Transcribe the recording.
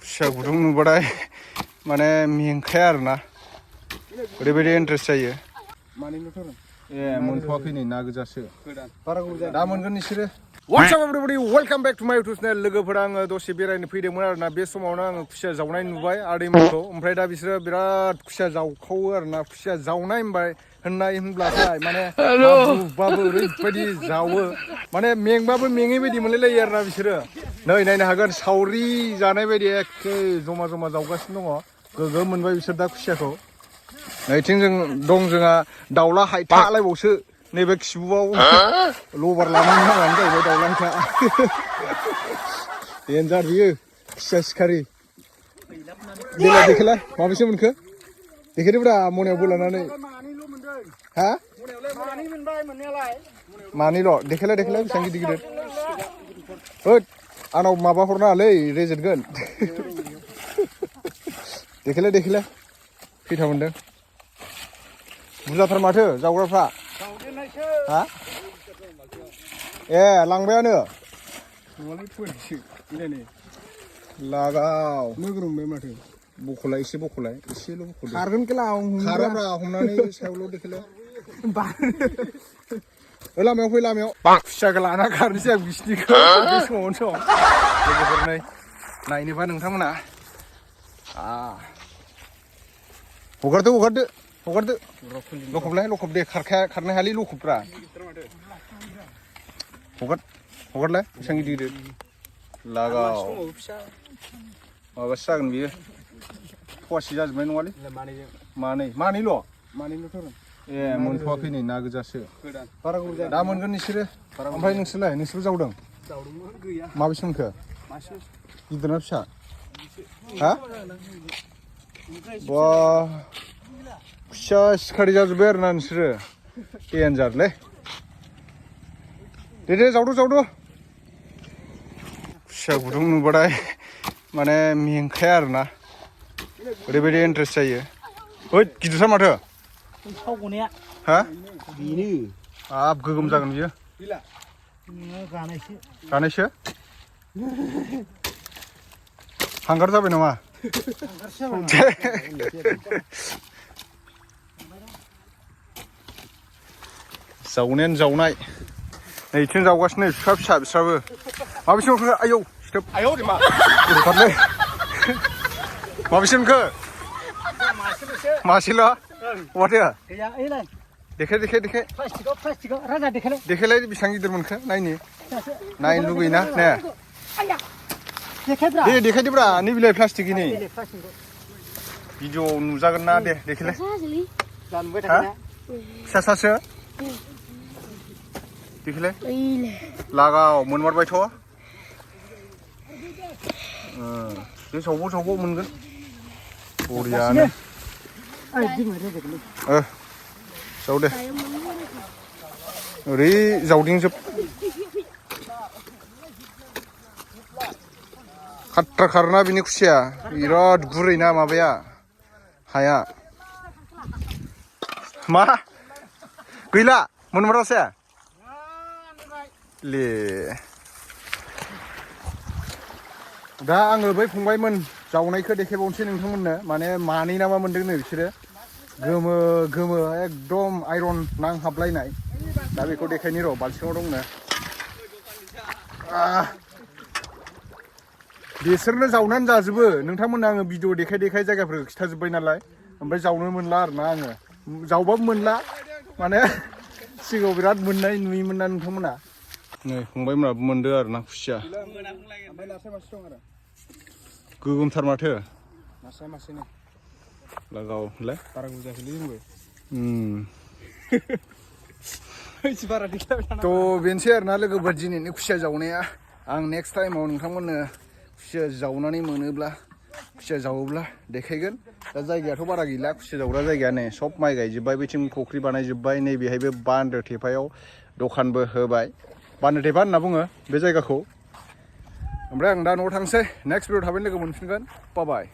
खुसिया गुदुं नुबाथाय माने मेंखाया आरोना ओरैबायदि इन्ट्रेस्ट जायो ए मोनथ'वाखै नै ना गोजासो दा मोनगोन बिसोरो What's up everybody? Welcome back to my YouTube channel. लोगोफोरा आङो दसे बेरायनो फैदोंमोन आरोना बे समावनो आङो खुसिया जावनाय नुबाय आदैमोनखौ ओमफ्राय दा बिसोरो बिराद खुसिया जावखावो आरोना खुसिया जावनाय होनब्लाथाय माने बाबो ओरैबायदि जावो माने मेंबाबो मेङै बायदि मोनलायलायो आरोना बिसोरो नै नायनो हागोन सावरि जानाय बायदि एखे जमा जमा जावगासिनो दङ गोगोम मोनबाय बिसोर दा खुसियाखौ नैथिं दं जोंहा दाउला हायथालायबावसो नैबे खिबुआव लबार लानानै हानानै जाहैबाय दाउलांखा देन्जार बियो खुसिया सिखारि देखेलाय माबेसो मोनखो देखेदोब्रा मनायाव बोलानानै हा मानैल' देखेलाय बेसेबां गिदिर गिदिर होद आंनाव माबा हरनाङालै रेजेटगोन देखेलाय खैथा मोनदों बुरजाथार माथो जावग्राफ्रा हा ए लांबायानो लागाव माथो बख'लाय एसेल' बख'दो खारगोन खाराब्रा हमनानै सायावल' देखेलाय लामायाव फै लामायाव खुसियाखौ लाना खारनोसै आं बिसिनिखौ बे समावनो लोगोफोर नायनोबा नोंथांमोना हगारदो लखब दे खारनो हायालै लखबफ्रा हगारलाय बेसेबां गिदिर लागाव माबासो जागोन बियो फवासे जाजोबनाय नङालै मानैल' ए मोनथ'वाखै नै ना गोजासो दा मोनगोन बिसोरो ओमफ्राय नोंसोरबो जावदों माबेसो मोनखो गिदिरना फिसा हा बा खुसिया सिखारि जाजोब्बाय आरोना नोंसोरो देन्जारलै दे जावदो खुसिया गुदुं नुबाथाय माने मेंखाया आरोना ओरैबायदि इन्ट्रेस्ट जायो ओइ गिदिरथार माथो हा बेनो हाब गोगोम जागोन बियो गानायसो हांगार जाबाय नामा जावनायानो जावनाय नैथिं जावगासिनो फिसा बिस्राबो माबेसो मोनखो आयौ सिथोब गुरुथारलै माबेसो मोनखो मासेल' माथो देखे देखेलाय बेसेबां गिदिर मोनखो नायनो लुगैयोना ने दे देखायदोब्रा नै बिलाइ प्लास्टिकनि भिडिअ नुजागोन ना दे देखेलाय फिसासो देखेलाय लागाव मोनमारबायथ' बे सावब मोनगोन बरियानो जावदे ओरै जावदिंजोब खाट्रा खारोना बिनि खुसिया बिराद गुरैना माबाया हाया मा गैला मोनमारासै ले दा आङो बै फंबायमोन जावनायखौ देखायबावनोसै नोंथांमोननो माने मानै नामा मोनदों नै बिसोरो गोमो एकदम आइरन नांहाबलायनाय दा बेखौ देखायनि र' बाल्थिङाव दंनो बिसोरनो जावनानै जाजोबो नोंथांमोननो आङो भिडिअ देखाय जायगाफोरखौ खिथाजोब्बाय नालाय ओमफ्राय जावनो मोनला आरोना आङो जावबाबो मोनला माने सिगाङाव बिराद मोननाय नुयोमोन ना नोंथांमोना नै फंबायमोनाबो मोनदों आरोना खुसिया गोगोमथार माथो लागावलाय थ' बेनोसै आरोना लोगोफोर दिनैनि खुसिया जावनाया आं नेक्स्ट टाइमाव नोंथांमोननो खुसिया जावनानै मोनोब्ला खुसिया जावोब्ला देखायगोन दा जायगायाथ' बारा गैला खुसिया जावग्रा जायगाया नै सब माइ गायजोब्बाय बेथिं फुख्रि बानायजोब्बाय नैबेहायबो बान्दो थेफायाव दखानबो होबाय बान्दो थेफा होनना बुङो बे जायगाखौ ओमफ्राय आं दा न'आव थांसै नेक्स्ट भिडिअ थाबैनो लोगो मोनफिनगोन बाय